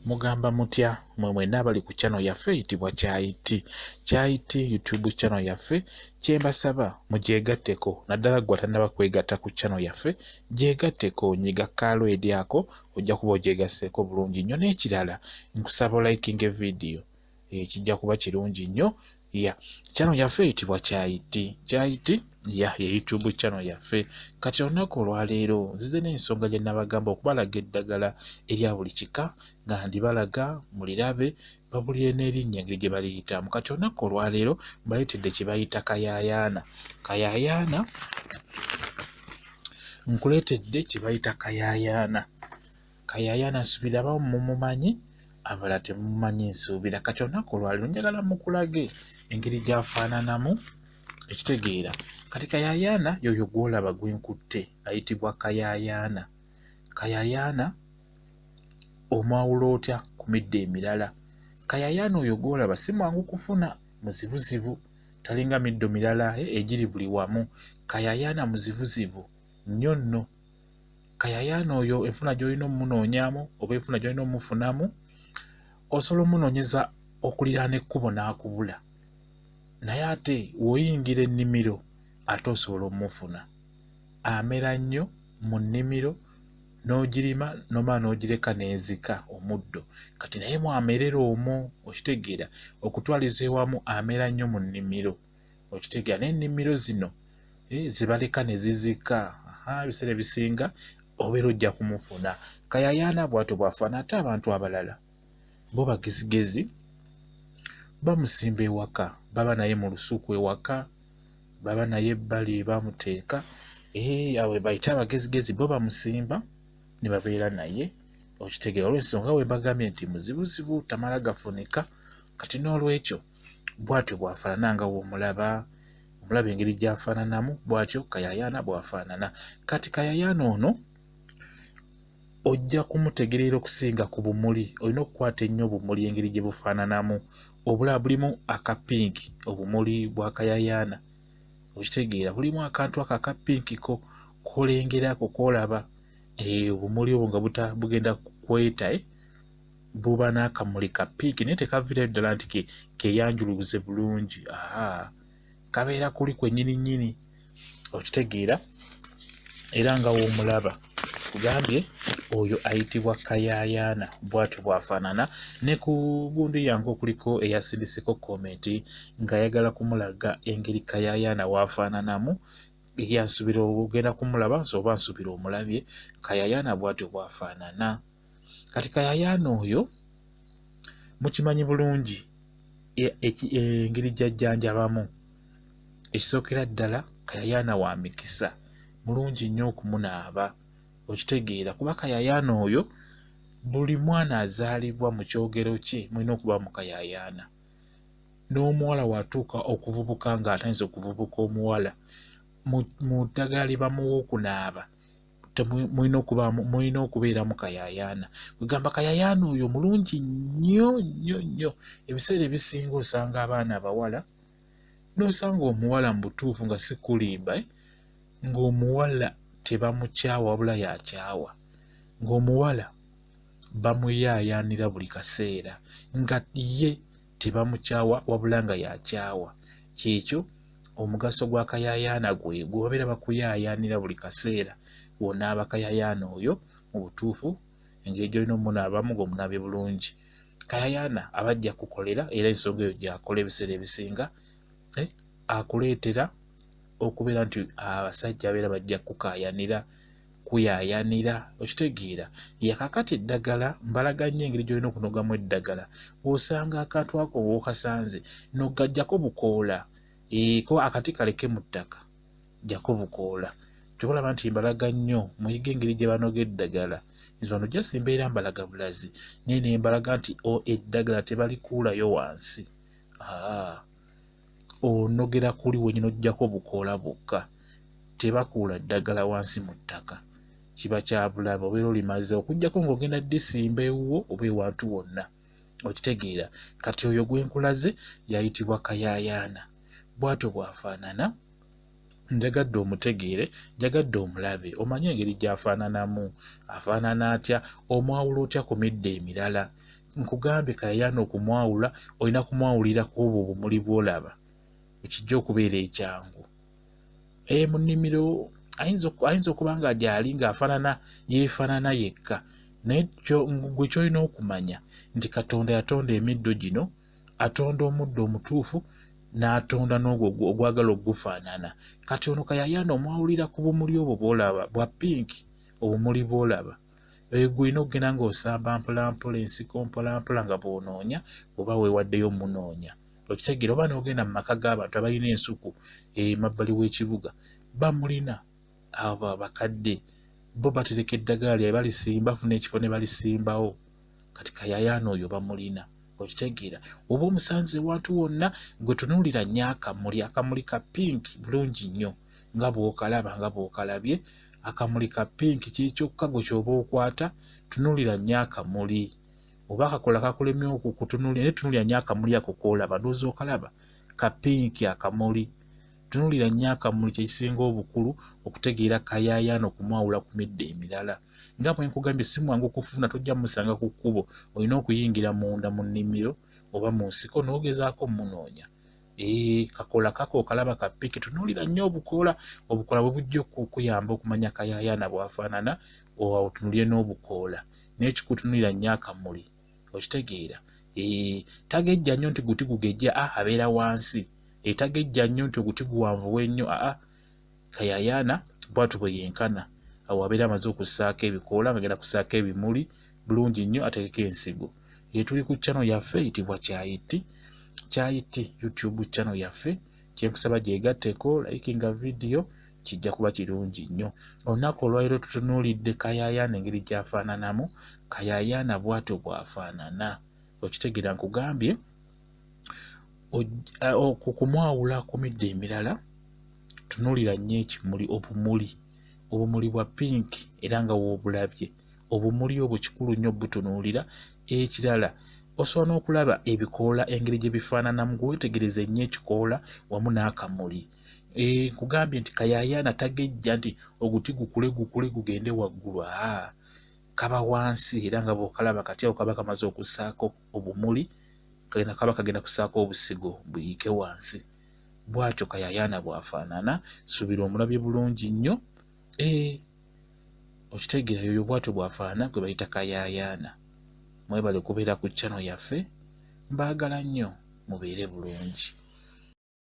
Mugamba mutya mwe mwenna abali ku channel yaffe eyitibwa Kyayi Tea. Kyayi Tea YouTube channel yaffe kyembasaba mugyegatteko naddala ggwe atannaba kwegatta ku channel yaffe gyegatteko nyiga kaalo edi ako ojja kuba ogyegasseeko bulungi nnyo n'ekirala nkusaba olikinge vidiyo kijja kuba kirungi nnyo ya channel yaffe eyitibwa Kyayi Tea. Kyayi Tea ya ye YouTube channel yaffe. Kati olunaku olwaleero nzize n'ensonga gye nabagamba okubalaga eddagala erya buli kika nga ndibalaga mulirabe babulire n'erinnya engeri gye baliyitamu. Kati olunaku olwaleero mbaleetedde kye bayita kayaayaana. Kayaayaana nkuleetedde kye bayita kayaayaana. Kayaayaana nsuubira abamu mumumanyi abalala temumumanyi nsuubira. Kati olunaku olwaleero njagala mukulage engeri gy'afaananamu ekitegeera. Kati kayaayaana y'oyo gw'olaba gwe nkutte ayitibwa kayaayaana. Kayaayaana omwawula otya ku middo emirala? Kayaayaana oyo gw'olaba si mwangu kufuna, muzibuzibu, talinga middo mirala egiri buli wamu. Kayaayaana muzibuzibu nnyo nno. Kayaayaana oyo enfuna gy'olina omunoonyaamu oba enfuna gy'olina omufunamu, osobola omunoonyeza okuliraana ekkubo n'akubula. Naye ate w'oyingira ennimiro ate osobola omufuna. Amera nnyo mu nnimiro n'ogirima n'omala n'ogireka n'ezika omuddo. Kati naye mwamerera omwo okitegeera okutwaliza ewamu amera nnyo mu nnimiro okitegeera naye ennimiro zino zibaleka ne zizika ebiseera ebisinga obeera ojja kumufuna. Kayaayaana bw'atyo bw'afaana ate abantu abalala bo bagezigezi bamusimba ewaka baba naye mu lusuku ewaka baba naye ebbali bamuteeka abo bayite abagezigezi bo bamusimba ne babeera naye okitegeera olw'ensonga we mbagambye nti muzibuzibu tamala gafunika. Kati n'olwekyo bw'atyo bw'afaanana nga w'omulaba omulaba engeri gy'afaananamu bw'atyo kayaayaana bw'afaanana. Kati kayaayaana ono ojja kumutegeerera okusinga ku bumuli, olina okukwata ennyo obumuli engeri gye bufaananamu. Obulaba bulimu akapinki obumuli bwa kayaayaana okitegeera bulimu akantu ako akapinki ko k'olengera ako k'olaba obumuli obwo nga bugenda kweta buba n'akamuli ka pinki naye tekaviirayo ddala nti keeyanjuluze bulungi kabeera kuli kwennyini nnyini okitegeera era nga w'omulaba kugambye oyo ayitibwa kayaayaana bw'atyo bw'afaanana. Ne ku gundi yange okuliko eyasindiseko komenti ng'ayagala kumulaga engeri kayaayaana w'afaananamu yansuubira ogenda kumulaba nso oba nsuubira omulabye kayaayaana bw'atyo bw'afaanana. Kati kayaayaana oyo mukimanyi bulungi engeri gy'ajjanjabamu. Ekisookera ddala kayaayaana wa mikisa mulungi nnyo okumunaaba okitegeera kuba kayaayaana oyo buli mwana azaalibwa mu kyogero kye mulina okuba mu kayaayaana. N'omuwala w'atuuka okuvubuka ng'atandise okuvubuka omuwala mu ddagala lye bamuwa okunaaba mulina okubeeramu kayaayaana. Kwegamba kayaayaana oyo mulungi nnyo nnyo nnyo. Ebiseera ebisinga osanga abaana abawala n'osanga omuwala mu butuufu nga si kulimba ng'omuwala tebamukyawa wabula y'akyawa, ng'omuwala bamuyaayaanira buli kaseera nga ye tebamukyawa wabula nga y'akyawa. Kyekyo omugaso gwa kayaayaana gwe gwe babeera bakuyaayaanira buli kaseera bw'onaaba kayaayaana oyo mu butuufu engeri gy'olina omunaabamu ng'omunaabye bulungi. Kayaayaana aba ajja kukolera era ensonga eyo gy'akola ebiseera ebisinga akuleetera okubeera nti abasajja babeera bajja kukaayanira kuyaayanira okitegeera. Yakakati eddagala mbalaga nnyo engeri gy'olina okunogamu eddagala. Bw'osanga akantu ako w'okasanze nogajjako bukoola ko akati kaleke mu ttaka jjako bukoola. Ky'oba olaba nti mbalaga nnyo muyige engeri gye banoga eddagala. Nze wano just mbeera mbalaga bulazi naye ne mbalaga nti eddagala tebalikuulayo wansi. Onogera kuli wennyini oggyako bukoola bwokka tebakuula ddagala wansi mu ttaka. Kiba kya bulabe obeera olimaze okuggyako ng'ogenda ddisimba ewuwo oba ewantu wonna okitegeera. Kati oyo gwe nkulaze y'ayitibwa kayaayaana bw'atyo bw'afaanana. Njagadde omutegeere, njagadde omulabe, omanye engeri gy'afaananamu, afaanana atya, omwawula otya ku middo emirala. Nkugambye kayayaana okumwawula olina kumwawulira ku obwo obumuli bw'olaba, ekijja okubeera ekyangu. Mu nnimiro ayinza okuba nga gy'ali ng'afaanana yeefaanana yekka, naye gwe ky'olina okumanya nti Katonda yatonda emiddo gino, atonda omuddo omutuufu n'atonda n'ogwo ogwagala okugufaanana. Kati ono kayayaana omwawulira ku bumuli obwo bw'olaba bwa pinki, obumuli bw'olaba. Gwe olina okugenda ng'osamba mpolampola ensiko mpolampola nga bw'onoonya oba weewaddeyo munoonya. Okitegeera oba n'ogenda mu maka g'abantu abalina ensuku emabbali w'ekibuga bamulina abo abakadde bo batereka eddagala lyabwe balisimba bafuna ekifo ne balisimbawo. Kati kayayaana oyo bamulina. Okitegeera oba omusanze ewantu wonna gwe tunuulira nnyo akamuli, akamuli ka pinki bulungi nnyo nga bw'okalaba nga bw'okalabye akamuli ka pinki kye kyokka gwe ky'oba okwata tunuulira nnyo akamuli oba akakola kakulemye okutunuulira naye tunuulira nnyo akamuli ako k'olaba ndowooza okalaba ka pinki akamuli. Tunuulira nnyo akamuli kye kisinga obukulu okutegeera kayayaana okumwawula ku middo emirala. Nga bwe nkugambye si mwangu kufuna tojja musanga ku kkubo olina okuyingira munda mu nnimiro oba mu nsiko n'ogezaako mmunoonya. Kakola kako okalaba ka pinki tunuulira nnyo obukoola, obukoola bwe bujja okukuyamba okumanya kayayaana bw'afaanana otunuulire n'obukoola naye ekikulu tunuulira nnyo akamuli okitegeera. Tagejja nnyo nti guti gugejja abeera wansi. Tagejja nnyo nti oguti guwanvuwa ennyo kayayaana bw'atyo bwe yenkana. Awo abeera amaze okussaako ebikoola ng'agenda kussaako ebimuli bulungi nnyo ateekeko ensigo. Tuli ku channel yaffe eyitibwa Kyayi Tea, YouTube channel yaffe. Kye nkusaba gyegatteko, likinga vidiyo kijja kuba kirungi nnyo. Olunaku olwaleero tutunuulidde kayayaana engeri gy'afaananamu. Kayayaana bw'atyo bw'afaanana. Okitegeera nkugambye okumwawula ku middo emirala tunuulira nnyo ekimuli obumuli, obumuli bwa pinki era nga w'obulabye. Obumuli obwo kikulu nnyo obutunuulira. Ekirala osobola n'okulaba ebikoola engeri gye bifaananamu gwe weetegereze nnyo ekikoola wamu n'akamuli. Nkugambye nti kayayaana tagejja nti oguti gukule gukule gugende waggulu kaba wansi era nga bw'okalaba kati awo kaba kamaze okussaako obumuli kaba kagenda kussaako obusigo buyiike wansi. Bw'atyo kayayaana bw'afaanana suubira omulabye bulungi nnyo. Okitegeera yoyo bw'atyo bw'afaanana gwe bayita kayayaana. Mwebale kubeera ku channel yaffe, mbaagala nnyo mubeere bulungi.